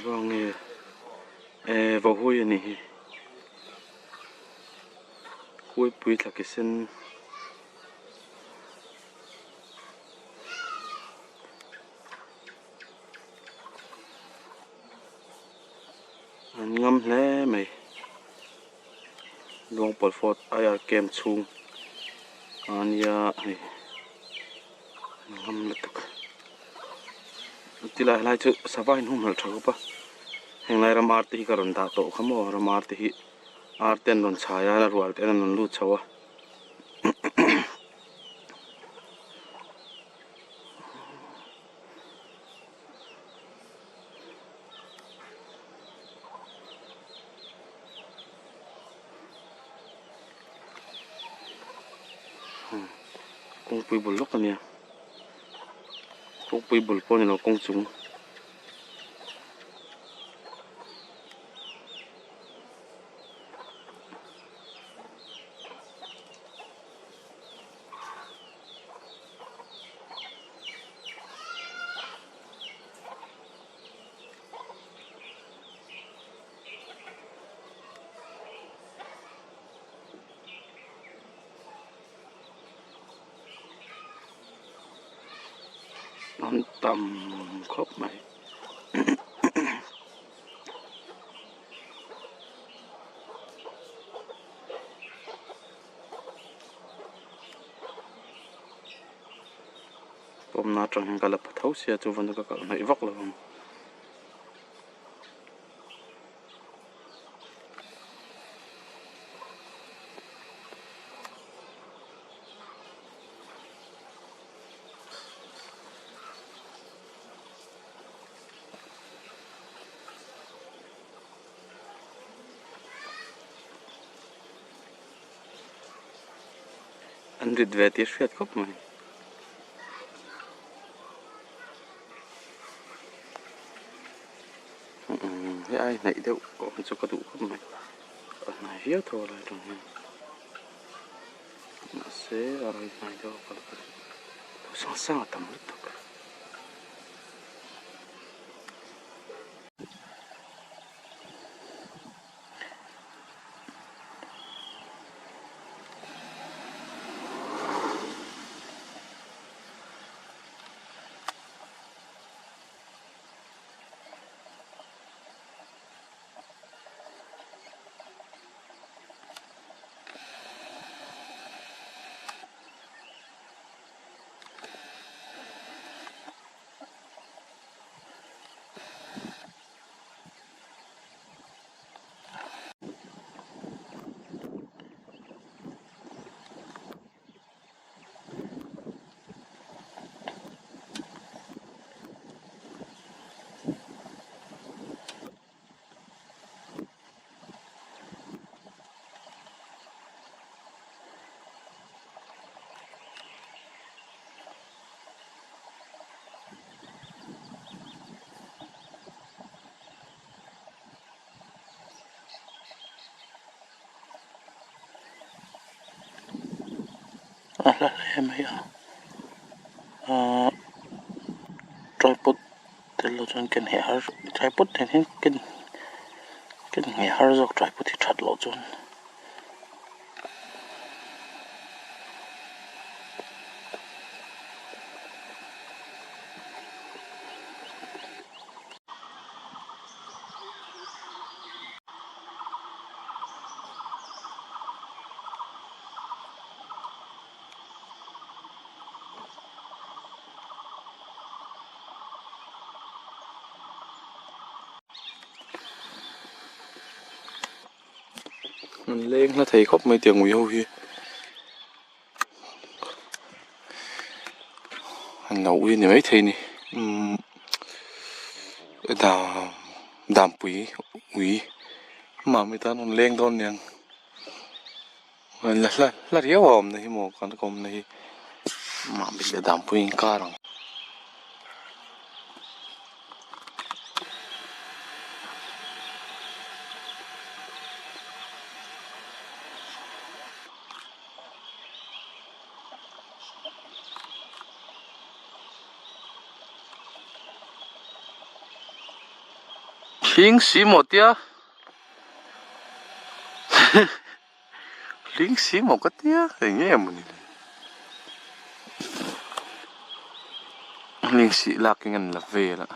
Ruang nge eh vahui a nih hi huaipui thla ki sen. An ngam hle mai Luangpawl fort IR camp chhung a nia hei an ngam lutuk tilai helai chu sava in humhalh tha khawp a henglai ram ar te hi ka rawn dah tawh kha maw ram ar te hi ar te an rawn chhai a a rual te an rawn lut chho a. Kawngpui bul lawk a nia kawngpui bul pawh a ni lo kawng chung. An tam khawp mai. Pawmna atang hian ka la pha tho sia chuvan chu ka kalh hnaih vak lo ang. An rit ve tih a hriat khawp mai. Hei ai hnaih deuh awm chu ka duh khawp mai a hnai viau tho a lai atang hian mahse a rawn hnai deuh a kal ka duh thu sang sang a tam lutuk. A hla hle mai a ahh tripod tel lo chuan ken heh har tripod nen hian ken ken ngheh har zawk tripod hi that loh chuan. An leng hla thei khawp mai tiang ui ho hi an lo ui a ni maithei a ni umm dampui ui mahni tan an leng dawn aniang. La hla hla riau a awmna hi maw kan ka awmna hi mahni leh danpui inkar ang. Hling si maw tia. Hling si maw ka tia eng nge maw ni le hling sih lak in an la vel a.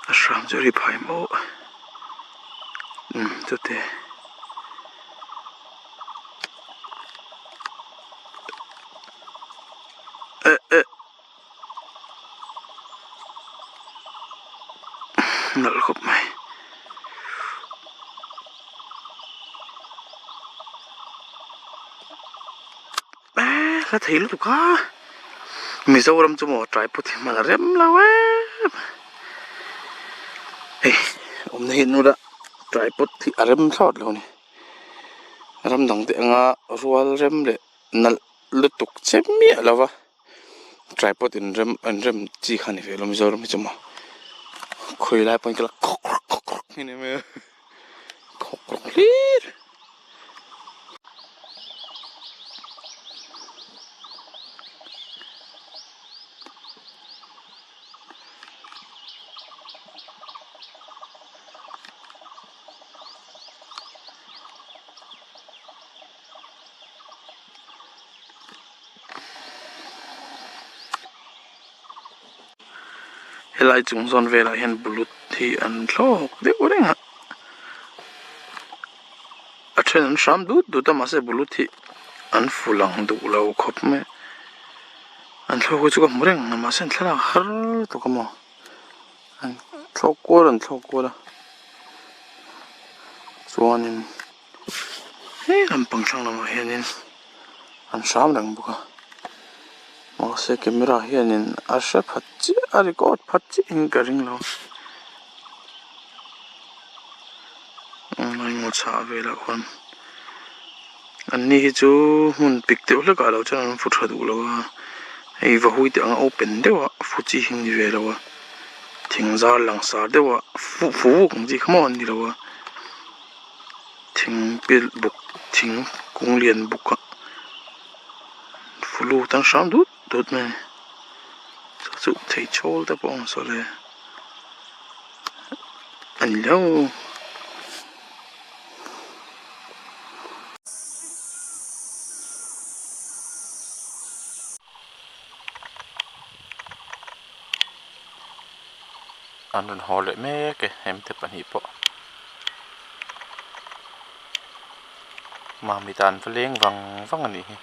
A hram chu a ri phai maw umm chute eh eh nalh khawp mai. Hla thei lutuk a Mizoram chu maw tripod hi hman a rem lo em hei awmna hi an ula tripod hi a rem thlawt lo a ni ram dang te anga rual rem leh nalh lutuk che miah lo va tripod in rem an rem chi kha a ni ve lo Mizoram hi chu maw khawi lai pawhin ka la khawk rawk khawk rawk hi a ni mai a khawk rawk hlir. Helai chung zawn velah hian bulut hi an thlawk deuh reng a a then an hram dut dut a mahse bulut hi an fu lang duh lo khawp mai a an thlawk hi chu ka hmu reng a mahse an thlalak har lutuk a maw an thlawk kual an thlawk kual a. Chuanin he lampang thlang lamah hianin an hram reng bawk a mahse camera hianin a hre phat chiah a record phat chiahin ka ring lo ngaw chhah velah khuan an ni hi chu hmun pik deuh hlek ah lo chuan an fu tha duh lo a hei vahui te ang a open deuh a fu chi hi a ni ve lo a. Thing zar langsar deuh a fu vuk ang chi kha maw an ni lo a thing pilh buk thing kung lian buk ah fu lut an hram dut dut mai a ni chu chu thei chhawl te pawh a awm saw le a ni lo. An rawn haw leh mek e hemte pahnih pawh mamit ah an va leng vang vang a nih hi.